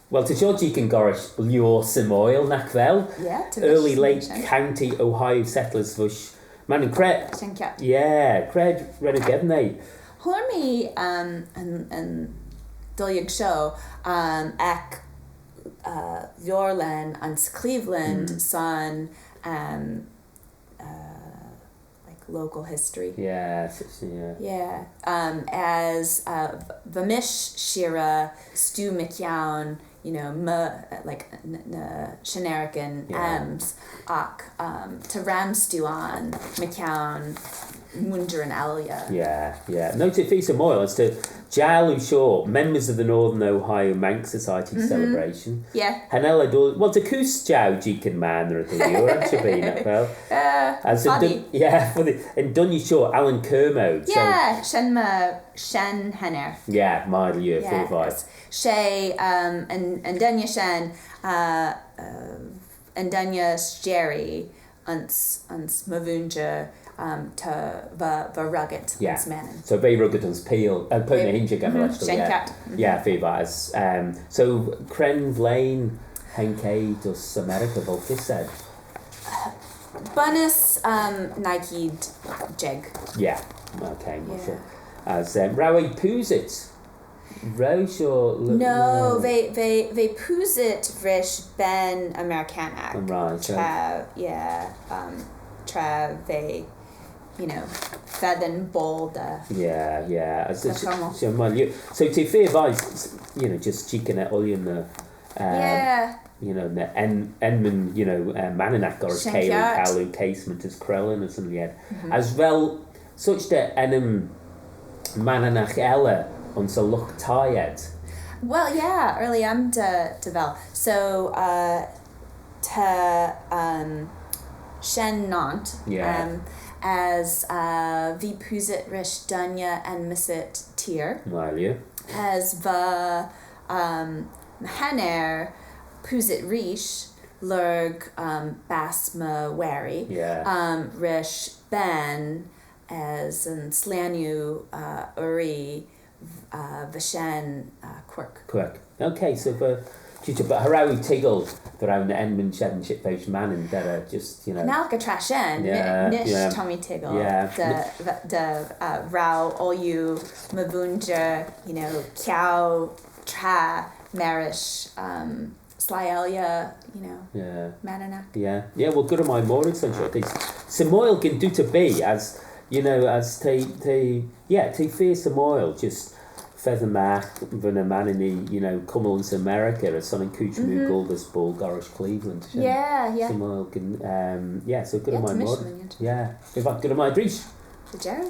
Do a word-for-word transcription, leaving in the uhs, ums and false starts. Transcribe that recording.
Well, ta shoh jeeaghyn gollrish lioar symoil, nagh vel? Yeah, ta. Early Lake County, Ohio settlers voish Mannin. Cre... Shen kiart. Yeah, cre ren oo geddyn eh? Hooar mee, um, yn, yn duillag shoh, um, ec, uh, leoraghyn ayns Cleveland, mm, son, um, uh, like, local history. Yeah, s-, s-, yeah. Yeah. Um, as, uh, va mish shirrey stoo mychione, you know, my, like, n-, ny shenn arraghtyn, yeah, M's, agh, um, ta ram stoo ayn mychione mooinjer elley. Yeah, yeah. No, ta fys symoil, as ta jalloo shoh, members of the Northern Ohio Manx Society, mm-hmm, celebration. Yeah. Cha nel eh dooinney, well, ta kuse jeu jeeaghyn Mannin er y thie, I'm sure, nagh vel? Uh, as yn dun-, yeah, for the, yn dooinney shoh, Alan Kermode. So, yeah, shen my, shen henner. Yeah, my, yeah, yeah, favourite. She, um, yn, yn dooinney shen, uh, uh, yn dooinney s'jerree, ayns, ayns my vooinjer, um, ta va, va ruggit, yeah, ayns Mannin. So v'eh ruggit ayns Peel, uh, Peel ny Inshey, mm-hmm, shen kiart. Yeah, favourite. Um, so cre'n vlein haink eh dys America, vel fys ayd? Bunnys, um, nuy keead jeig. Yeah, okay, well, yeah, sure. As, um, row eh poosit? Row shoh l-, no, no, v'eh, v'eh, v'eh poostit rish ben Americaanagh. Right, so tra, yeah, um, tra v'eh, you know, feddyn boayl da. Yeah, yeah. As, as, so, so, my, you, so t'eh feer vie, s-, s-, you know, just jeeaghyn eh ooilley ny, uh, yeah, you know, ny en-, enmyn, you know, uh, Manninagh goll rish calloo, calloo casement as crellin as yn lheid. Mm-hmm. As vel such dy ennym Manninagh elley ayns y lught-thie ayd? Well, yeah, really, I'm dy, dy vel. So, uh, ta, um, shenn naunt, yeah, um, as, uh, v'eh poostit rish dooinney enmyssit Teer. Well, yeah. As va, um, my henner poostit reesht lurg, um, bass my wherry, yeah, um, rish ben as yn slane, uh, urree, uh, va shen, uh, quirk. Quirk. Okay, so va, but cha row oo toiggal dy row ny enmyn shen shibbyr Mannin, derrey just, you know. Nagh vel, tra shen, yeah, ni-, nish, yeah, ta mee toiggal, yeah, dy, dy, uh, row ooilley my vooinjer, you know, ceau tra marish, um, sleih elley, you know, yeah, Manninagh. Yeah, yeah, well, good on my morning, sunshine. T'eh symoil gyn dooyt erbee, as, you know, as t'eh, t'eh, yeah, t'eh feer symoil, just feddyn magh va ny Manninee, you know, cummal ayns America, as son yn chooid moo, mm-hmm, goll dys boayl goll rish Cleveland. Yeah, yeah. Symoil gyn, um, yeah, so good on my morning. Yeah, in fact, good on my breach. Good job.